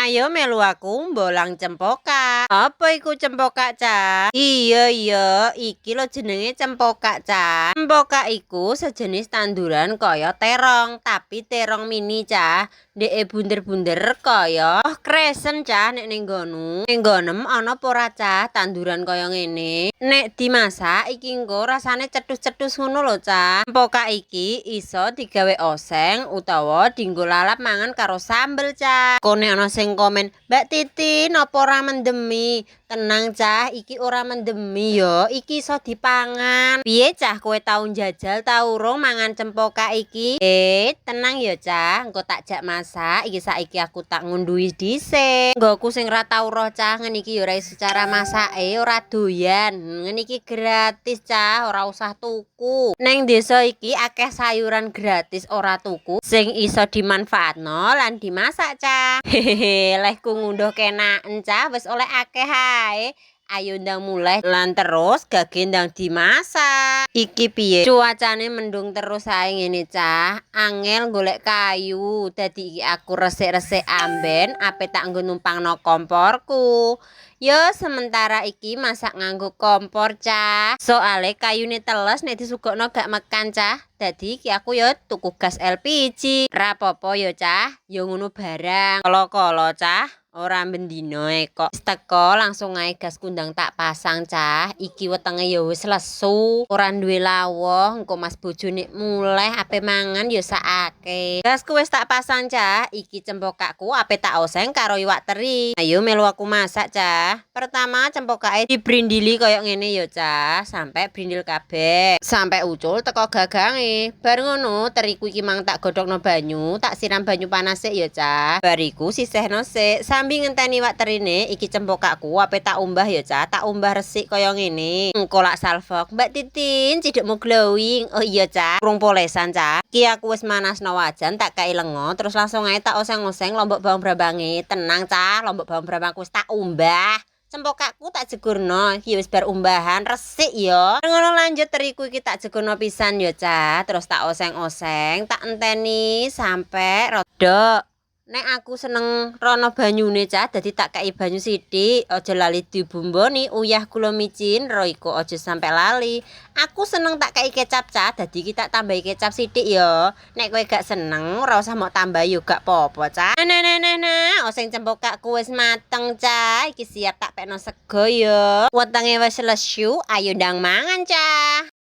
Ayo melu aku mbolang cempokak. Apa iku cempokak, Cah? Iya, iki lho jenenge cempokak, Cah. Cempokak iku sejenis tanduran kaya terong, tapi terong mini, Cah. Ndeke bunder-bunder kaya oh kresen, Cah, nek ning nggonmu. Ning nggonem ana apa ora, Cah, tanduran kaya ngene? Nek dimasak iki engko rasane cetus-cetus ngono lho, Cah. Cempokak iki iso digawe oseng utawa dinggo lalap mangan karo sambel, Cah. Kone ana sing komen, "Mbak Titi, napa ora mendemi?" Tenang, Cah, iki ora mendemi yo, iki iso dipangan. Piye, Cah, kowe tau njajal ta urung mangan cempokak iki? Eh, tenang yo, Cah, engko tak jak masak. Iki saiki aku tak ngunduhi dhisik. Nggoku sing ra tau roh, Cah, ngene iki yo ora iso cara masake, ora doyan. Ngene iki gratis, Cah, ora usah tuku. Neng desa iki akeh sayuran gratis ora tuku sing iso dimanfaatno lan dimasak, Cah. Hehehe, lehku ngunduh kenaken, Cah, wis oleh akeh ae. Ayo ndang mulih lan terus gage ndang dimasak. Iki piye? Cuacane mendung terus ae ngene, Cah. Angel golek kayu. Dadi iki aku resik-resik amben ape tak nggo numpangno komporku. Yo sementara iki masak nganggo kompor, Cah. Soale kayune teles nek disugokno gak mekan, Cah. Dadi iki aku yo tuku gas LPG. Rapopo yo, Cah, yo ngono barang. Kala-kala, Cah. Ora bendino e kok. Wis teko langsung ae gasku ndang tak pasang, Cah. Iki wetenge ya wis lesu, ora duwe lawuh, engko mas bojo nek mulih ape mangan ya sakake. Gasku wis tak pasang, Cah. Iki cempokakku ape tak oseng karo iwak teri. Ayo melu aku masak, Cah. Pertama cempokake dibrindili koyo ngene ya, Cah, sampai brindil kabeh. Sampai ucul teko gagange. Bar ngono teriku iki mang tak godhogno banyu, tak siram banyu panas sik ya, Cah. Bar iku sisihno sik. Sambi ngenteni iwak terine, iki cempokakku ape tak umbah ya, Cah, tak umbah resik kaya ngene. Engko lak salfok, "Mbak Titin, cidekmu glowing." Oh iya, Cah, urung polesan, Cah. Iki aku wis manasno wajan, tak kei lenga, terus langsung ae tak oseng-oseng lombok bawang brambange. Tenang, Cah, lombok bawang brambangku wis tak umbah. Cempokakku tak jegurno, iki wis bar umbahan resik ya. Ngono lanjut teriku iki tak jegurno pisan ya, Cah. Terus tak oseng-oseng, tak enteni sampai rodok. Nek aku seneng rono banyune, Cah, dadi tak kei banyu sithik, aja lali dibumboni uyah, gula, micin, Royco aja sampe lali. Aku seneng tak kei kecap, Cah, dadi iki tak tambahi kecap sithik ya. Nek kowe gak seneng, ora usah mok tambahi yo gak apa-apa, Cah. Nah, nah, nah, nah, oseng cempokakku wis mateng, Cah. Iki siap tak pekno sego ya. Wetenge wis lesu, ayo ndang mangan, Cah.